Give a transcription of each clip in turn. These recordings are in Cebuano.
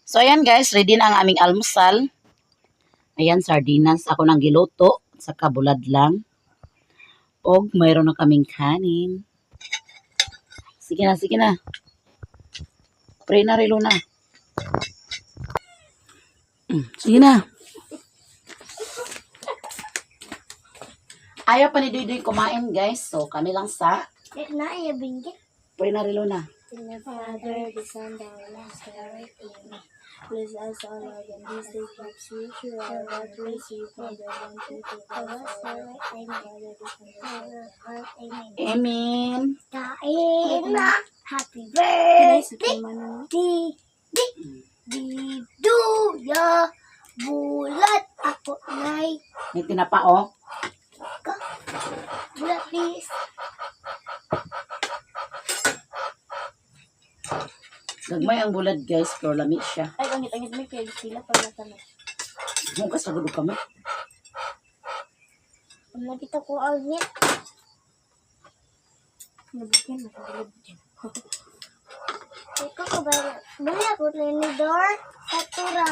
So ayan guys, ready na ang aming almusal. Ayan, sardinas. Ako nang giluto. Saka bulad lang. Og mayroon na kaming kanin. Sige na, sige na. Pray na, Relo na. Sige na. Ayaw pa ni Duy Duy kumain, guys. So, kami lang sa Na iya binggit. Pray na, Relo na. In the Father, the Son, the Holy Spirit. Amen. Bless us, O Lord, and these thy gifts which we are about to receive from the bounty of our Father, Amen. The Son, the Spirit. Amen. Amen. Kain na! Happy birthday! Di, di, di, duya, bulat ako nay. May tinapa, oh. Ka, bulat please. Gagmay ang bulad, guys. Pero lami siya. Ay, angit-angit may kaya sila pag natano. Hugas sa gulo kami. Nakita ko angit. Nabukyan, masagulod din. Ikaw ko ba? Bali ako tinidor sa tura.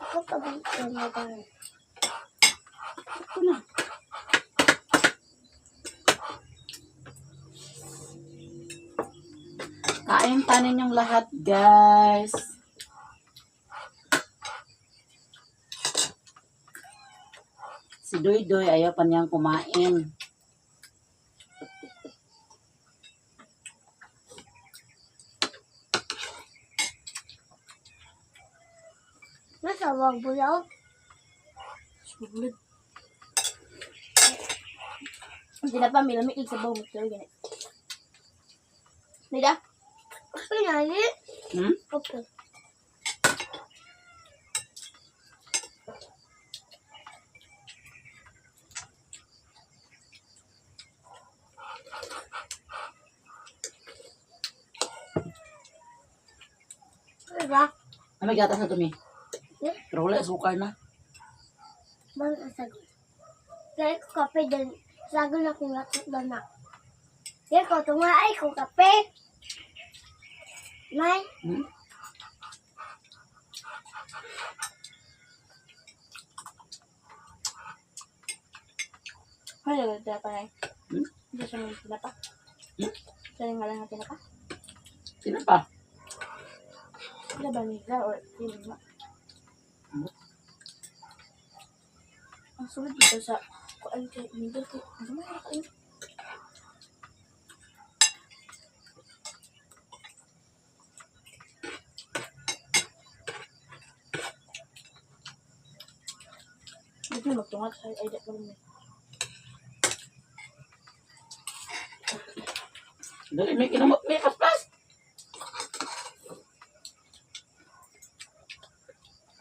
Ikaw ka ba tinidor? Ito na. Kain pa ninyong lahat, guys. Si Doy Doy, ayaw pa niyang kumain. Nasa wag bulaw? Sugod. Hindi na pa, may lamig sa bawang magtawag ganit. Nida? Pinali? Hmm? Okay. Diba? Ano may gatas na tumi? Eh? Pero wala, sukar na. Bang sagot. Kaya ko kape din. Sagot na kung latot na. Kaya ko tunga ay ko kape. May Hmm? Ay, wala tinapa na eh. Hmm? Hindi siya may tinapa. Hmm? Siya nga lang ang tinapa. Sino pa? Sila ba nila or sino ba? Hmm? Ang sulit dito sa kuan kay middle kay ang gamay ra kayo. Dito magtungat ay ay di pa rin. Dali, may kinamot. May kaspas!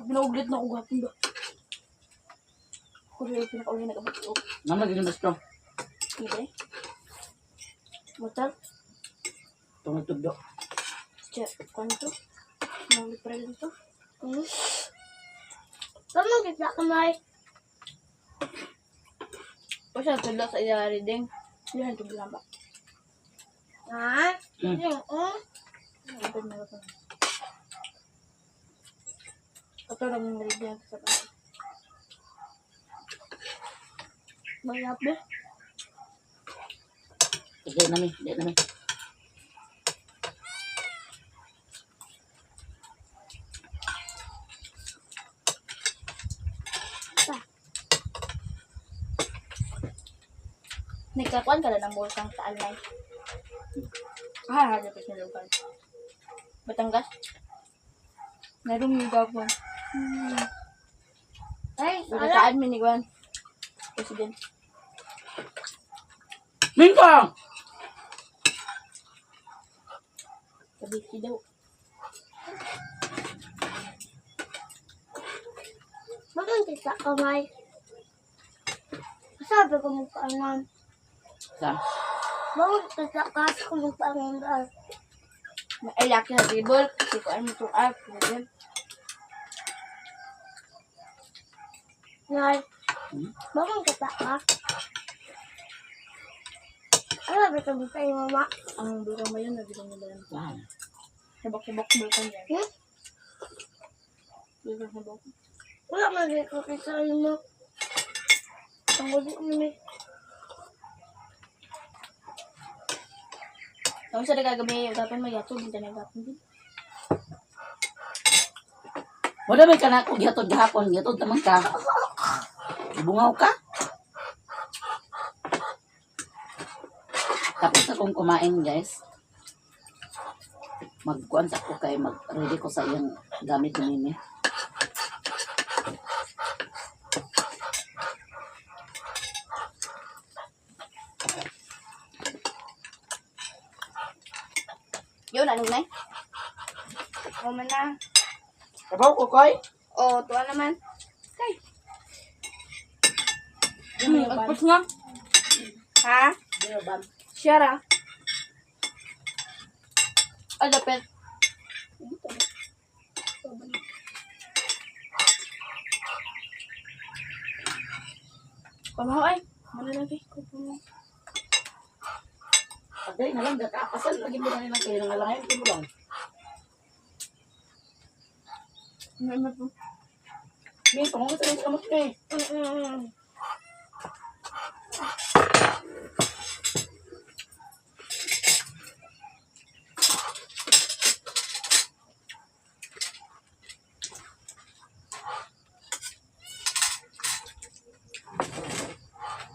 Pinauglit na ako gapon ba? Ako rin pinakauli nag-abot ko. Nama, gini basta. Hindi. Motor. Tumutugdo. Siya, kuan to. Maulit pa rin to. Kamu kita kamay. O siya, tudlo sa iya reading. Hindi siya tudlo lang ba? Ha? Hmm. Oo. Open na ito. Ito lang yung reading sa bahay. Mayap ba? Dali na mi, dali na mi. Nagkakuan ka na ng bulkang taal na. Ah, dapat na lugar. Batangas? Narong yung gapon. Ay, ala. Nagkataan mi ni Gwan. President. Minka! Kabiti daw. Bakit kita kamay? Sabi ko mo paanan. Sa? Bakit kita kasi ko mo paanan? Ay, laki sa table. Kasi kuan mo itong app. President. Nay, Hmm? bakit kita ka? Ano ba ito sa iyo, mama? Ang bulkang mayon, nabigyan nila yan. Wow. Sabak-sabak bulkan yan. Hmm? Bulkan sabak. Wala man rin ko kaysa mo. Ang gulo mo ni. Tapos sa nagagabi, dapat may yato, hindi na gapon din. Wala may kanako gihatod gahapon, gihatod naman ka. Bungaw ka. Tapos akong kumain, guys. Magkuan sa ko kay mag-ready ko sa iyang gamit ni Mimi. Yun, anong nay? Ako man na. Kabaw ko koy. O, tuwa naman. Kay. Agpos nga. Ha? Shara. Ay, dapat. Pamahaw ay. Muna lagi. Pagdali na lang gakapasan lagi mo na lang kayo nga lang mo lang. May mapo. Mi, pangungo sa rin kamot mi. Mm-mm.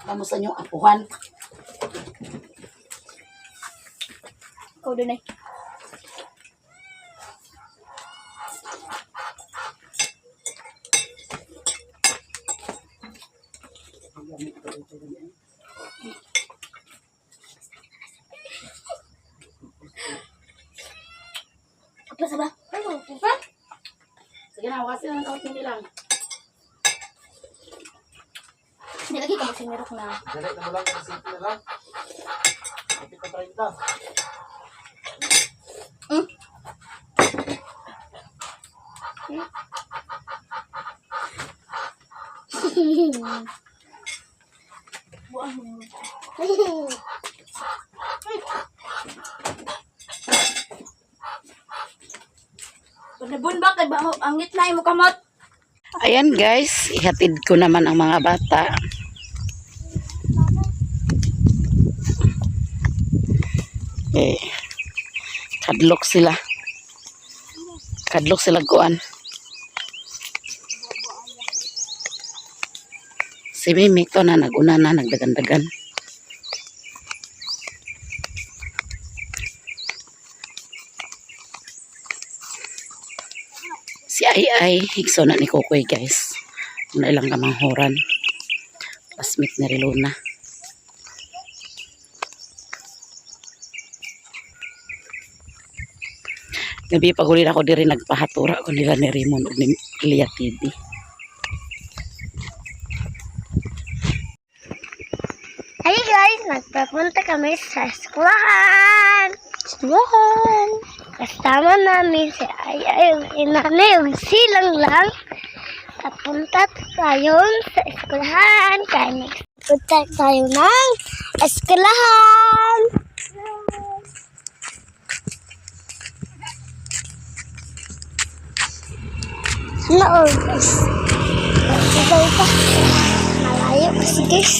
Kamusta niyo apuhan? Ikaw din ay. Apa sa ba? Ano? Diba? Sige na, wakasin na ng kamot ni lang. Hindi lagi ka magsinirok na. Dali na mo lang, ang simple na lang. Kapit na 30. Buang mo. Panabon ba kay ba angit na imo kamot? Ayan guys, ihatid ko naman ang mga bata. Eh, kadlok sila. Kadlok sila kuan. Si Mimi to na naguna na nagdagandagan. Si Ai Ai, higso na ni Kokoy guys. Una ilang kamanghuran. Classmate ni Riluna. Gabi pag uli ako diri nagpahatura ko nila ni Raymond ug ni Lia TV. Hi guys, nagpapunta kami sa eskwelahan. Eskwelahan. Kasama namin si Ay Ay ug inanay ug silang lang. Papunta tayo sa eskwelahan. Kaya next punta tayo ng eskwelahan. Ano guys? Ito pa. Malayo kasi guys.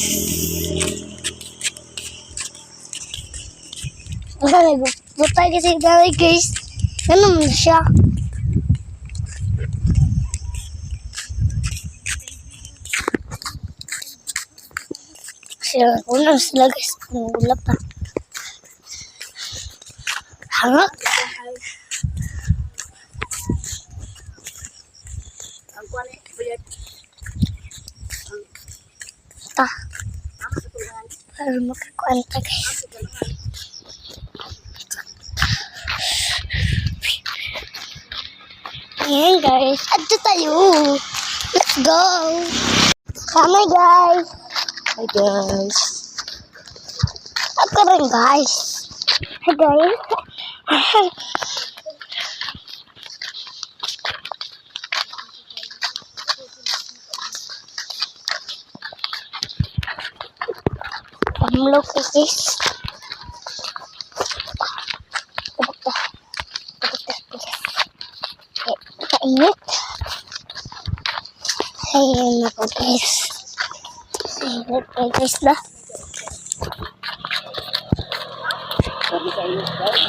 Nagputay kasi dali guys. Ano man siya? Sila una sila guys. Wala pa. Hangak. Ta. Para makakuanta guys. Ayan guys, adto tayo. Let's go. Kami guys. Hi guys. Ako rin guys. Hi guys. Pamlo ko guys. Tabak ta. Tabak ta. Init. Ayun ako, guys. Init kayo, guys na. Sabi sa inyo, guys.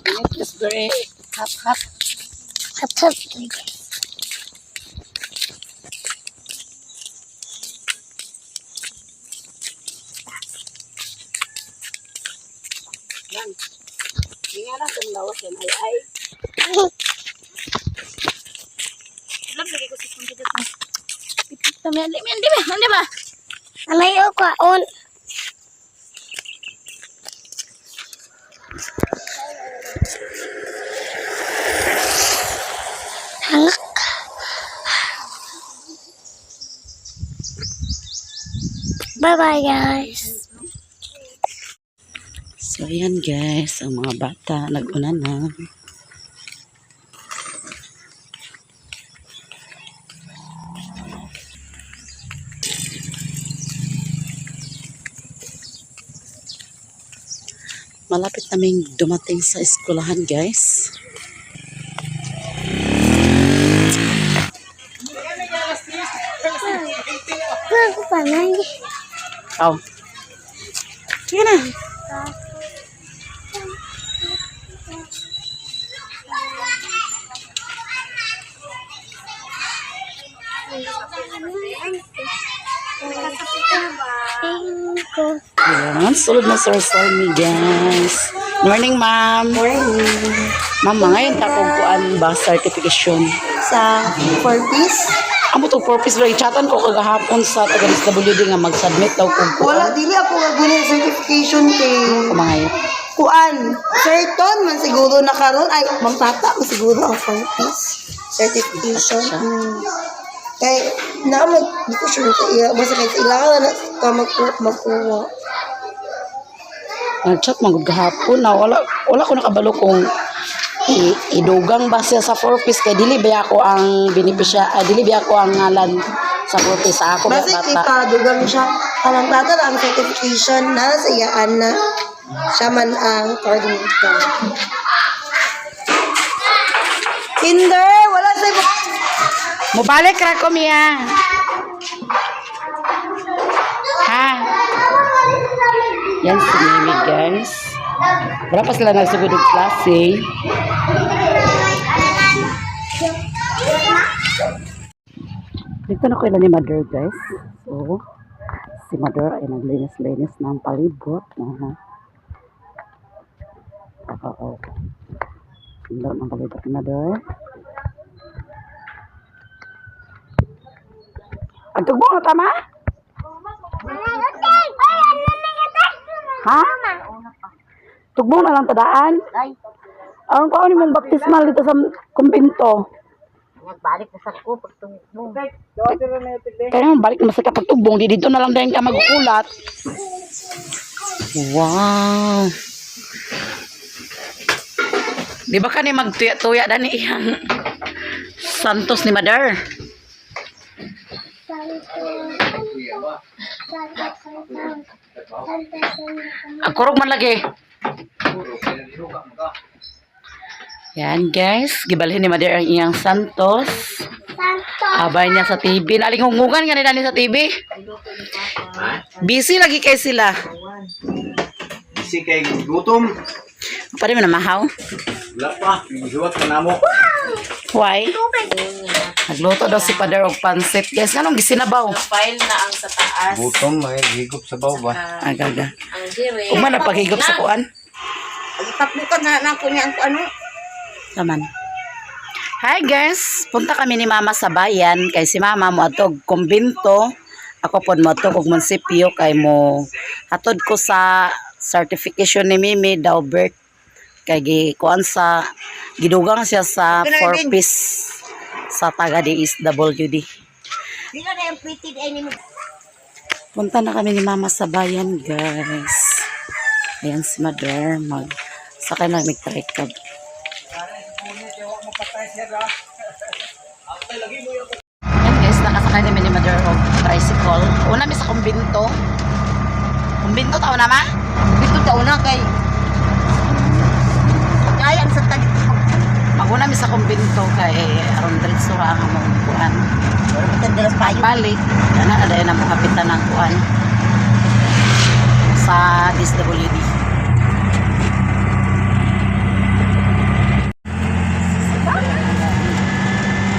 Init is very hot, hot. Hot, hot, guys. Yan. Hindi nga lang kung lawas yan. Ay, ay. Alam, lagi ko si Kundi dito. Andi, andi ba? Andi ba? Amay o kwaon. Hangak. Bye-bye, guys. So, ayan guys, ang mga bata nag-una na. Malapit naming dumating sa eskwelahan, guys. Bago pa na. Oh. Sige na. Cinco. Ayan, sulod na Sir Salmi, guys. Morning, ma'am. Morning. Ma'am, ngayon takong kuan ba certification? Sa 4 piece. Amo to purpose ba chatan ko kagahapon sa taga SWD nga mag-submit daw kog kuan. Wala, dili ako gagawin ang certification kay Kumangayo. kuan. Certain man siguro na karon ay Ma'am Tata man siguro ang 4 piece certification. Kay na mag di ko sure sa iya basta kay sa ilangan na ka magkuha. Nag-chat man gud gahapon na wala wala ko nakabalo kung idugang ba siya sa four piece kay dili ba ako ang benepisya, ah, dili ba ako ang ngalan sa four piece sa ako ba Basta kay bata. padugang siya. Ang Ma'am Tata na ang certification na sa iyaan na siya man ang coordinator. Kinder, wala sa iba. Mubalik ra ko miya. Ha? Yan si Mimi, guys. Wala pa sila nagsugod og klase. Dito na ko ilan ni Mother, guys. So, si Mother ay naglinis-linis ng palibot. Aha. Oo. Ang ng palibot ni Mother. Ang tugbong na tama? Ha? Tugbong na lang tadaan? Ang kaon mong baptismal dito sa kumbinto. Nagbalik na sa ko pagtungtong. Kaya mo balik naman sa kapagtugbong, di dito na lang din ka magkukulat. Wow. Di ba kani magtuya-tuya dani iyang Santos ni Mother? Santo. Santo, Santo. Santo, Santo. Ang kurog man lagi. Yan guys, gibalhin ni Mother ang iyang Santos. Santo. Abay niya sa TV. Nalingungungan nga nila ni sa TV. Busy lagi kay sila. Busy kay gutom. Pwede mo na mahaw? Wala pa. Gihuwat ka namo. Why? Nagluto daw si Father og pansit. Guys, anong gisinabaw? File na ang sa taas. Gutom, may higop sa baw ba? Agaga. Ang dire. Ug man paghigop sa kuan. Ipaplukan na na ko niya ang ano. Taman. Hi guys, punta kami ni Mama sa bayan kay si Mama mo atog kumbinto. Ako pod mo atog og munisipyo kay mo hatod ko sa certification ni Mimi daw birth kay gi kuan sa gidugang siya sa 4 piece sa taga DSWD. Dili na yung pretty ay nimo. Punta na kami ni Mama sa bayan, guys. Ayan si Mother. Mag sakay na mig trikab. Ayan guys, nakasakay namin ni Mother og tricycle. Una mi sa kumbinto. Kumbinto tao na ma? Dito ta una kay kumbinto kay aron diretso ra ang among kuan. Dalas payo. Balik, ana na dayon ang kapitan ng kuan sa DSWD.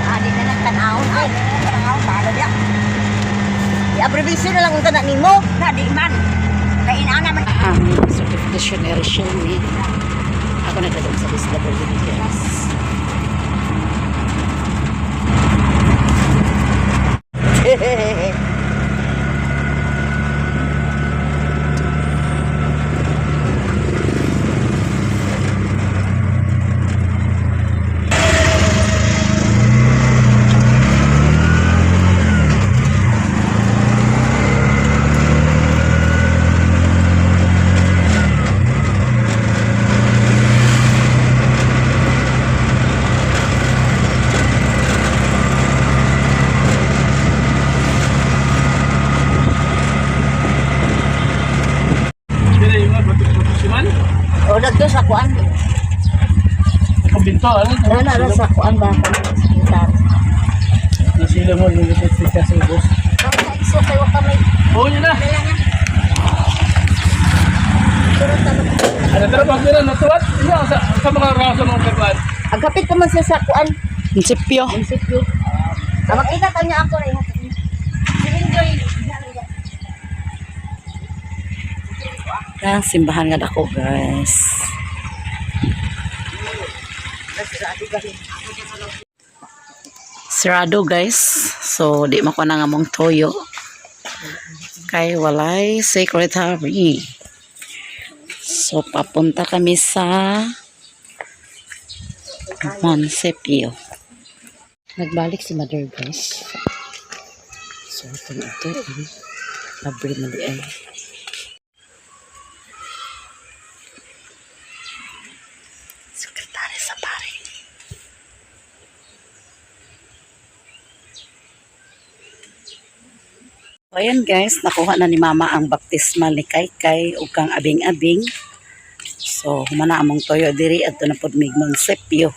Ah, di na lang tanawon. Ay, tanawon, bahala diya. I-abbreviation na lang unta na nimo. Na, di man. Kay inana man. Ang certification ni Rachel ni ako nagdadong sa DSWD, guys. Dili yung mga batok-batok. O, nagto sa kuan. Kumbinto, ano? Wala na sa kuan ba? Gitar. Nasila mo, limited sa sa ubos. Basta iso kayo ka may Oo, yun na. Ano, pero pag nila natuwat, iya, sa mga raso ng kagwan. Agapit ka man siya sa kuan. Munisipyo. Munisipyo. Ah, makita ka niya ako rin. Si Enjoy. Ah, simbahan nga dako, guys. Sarado, guys. So, di mo ko na nga mong toyo. Kay walay secretary. So, papunta kami sa Montepio. Nagbalik si Mother, guys. So, ito na ito. Eh. Abre na di ay. Sekretary sa pare. So, ayan guys, nakuha na ni Mama ang baptismal ni Kaykay ug kang abing-abing. So, humana among toyo diri adto na pud mig Montepio.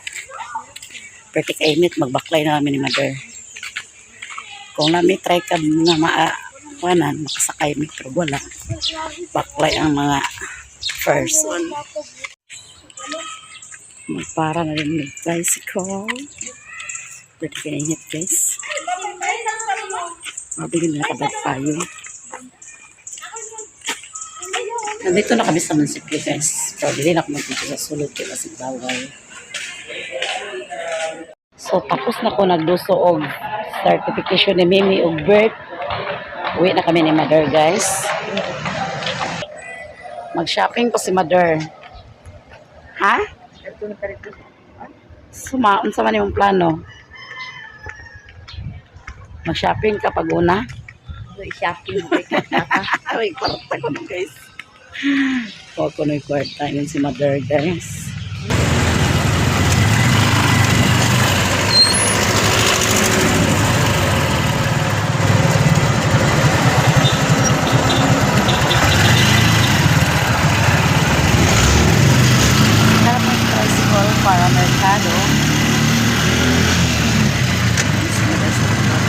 Perti kainit magbaklay na kami ni Mother. Kung nami try ka nga maa kuanan, makasakay mi pero wala. Baklay ang mga person. Magpara na rin may tricycle. Pwede kainit guys. Mabili na kabag tayo. Nandito na kami sa munisipyo guys. Pero dili na ako magdito sa sulod kay kasi bawal. So tapos na ko nagduso og certification ni Mimi og birth. Uwi na kami ni Mother guys. Mag-shopping ko si Mother. Ha? Suma, unsa man imong plano? Mag-shopping ka pag una? Shopping. Ay, kwarta ko na, guys. Huwag ko na yung kwarta. Yun si Mother, guys. Harap ng tricycle para merkado. Yun si Mother sa likod.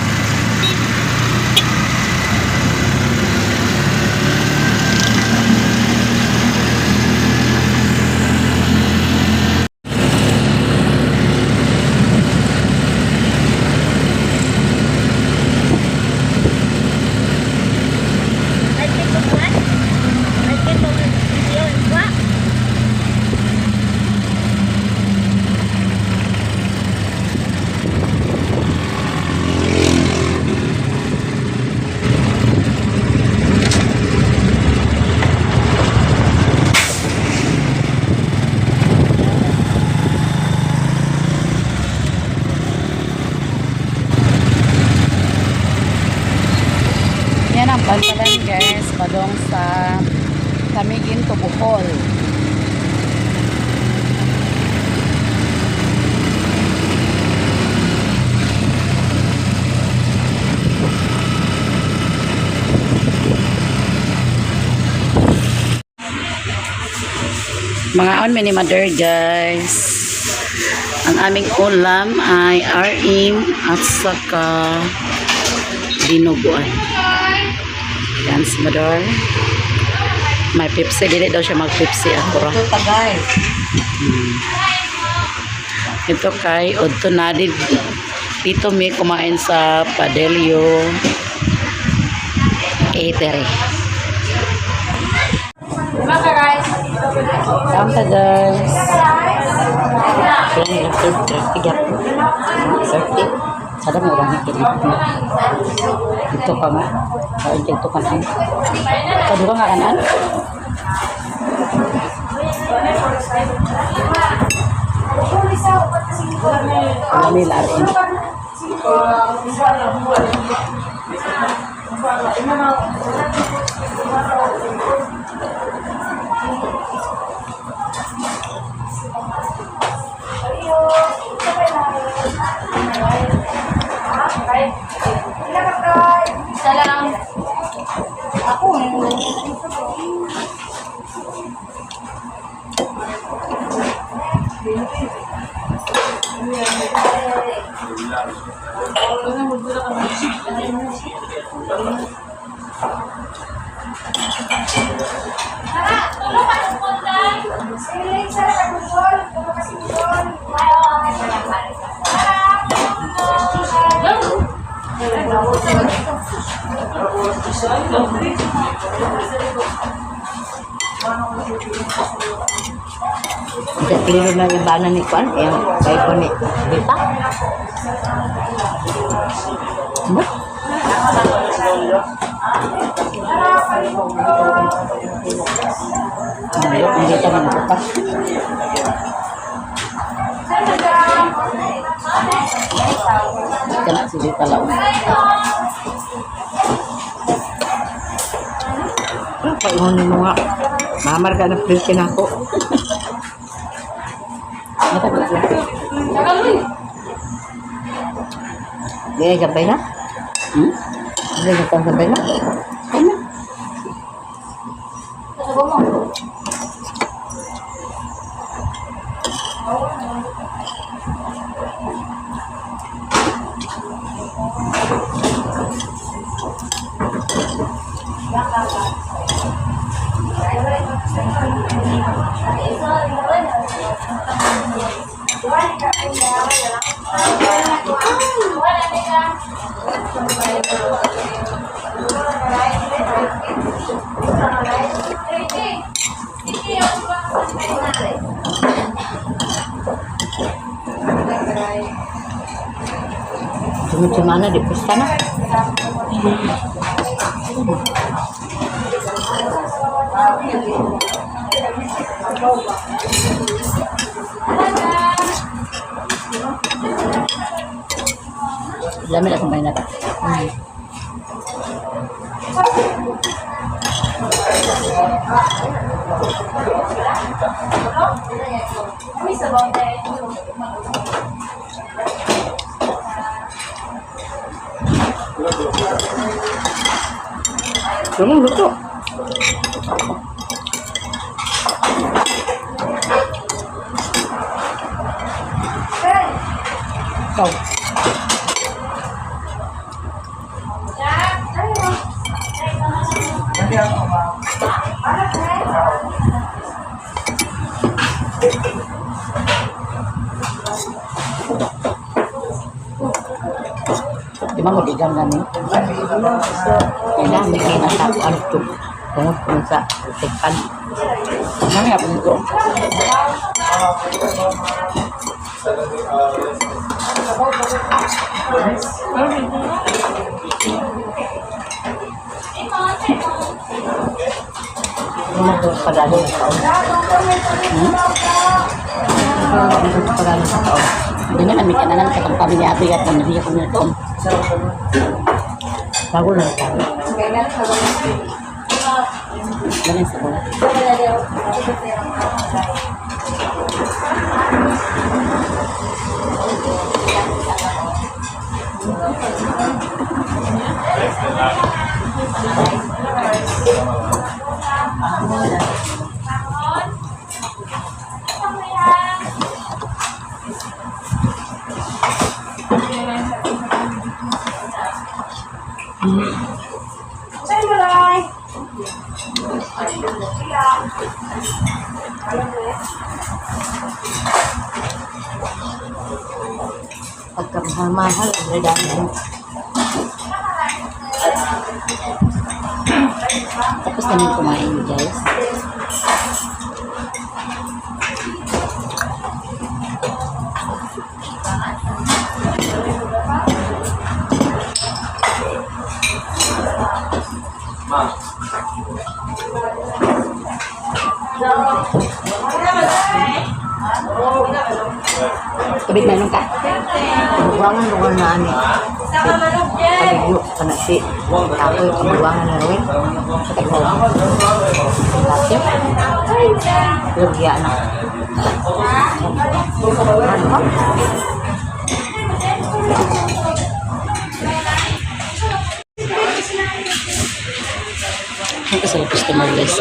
Yan ang pantalan guys, padong sa Camiguin to Bohol. Mga on mini mother guys. Ang aming ulam ay RM at saka dinuguan. Yan si Mador. May Pepsi. Dili daw siya mag-Pepsi ako ra. Ito kay Odto na dito may kumain sa Padelio Eatery. Kamta guys. Sada mo lang ito. Ito ka nga. Kain dito ka na. Kaduha nga kanan. Wala may larin. Isa lang. Ako. Sa klaro na yung bana ni Kwan, yung kay Kwan ni Dita. Ba? Ano, ang dita man ako pa. Kana si Dita laon. Paingon mo nga. Mamar ka na please kinako. Mata ba siya? Di gabay na. Hmm? Di gabay na. Ano? Sabaw mo. Sunod semana di pesta na. Lami na kumain na ta. Kamu luto. Ikaw. Di ba mo digang gani? Kailangan may kinatako ano to. Tungod kung sa usipan. Mami nga po nito. Ano mo padalo ng taon? Hmm? Ano mo padalo ng taon? Hindi na namin kananan katong kami ni Ate at nanahiya ko nito. Bago lang taon. Ganun sa bola. Pagkamahal-mahal, ang dami. Tapos namin kumain, guys. Tubig na ka. Buwangan lugar na ani. Pagyo kana si ako kabuwangan na rin. Kasi lugya na. Ano? Ang kasal customer, guys.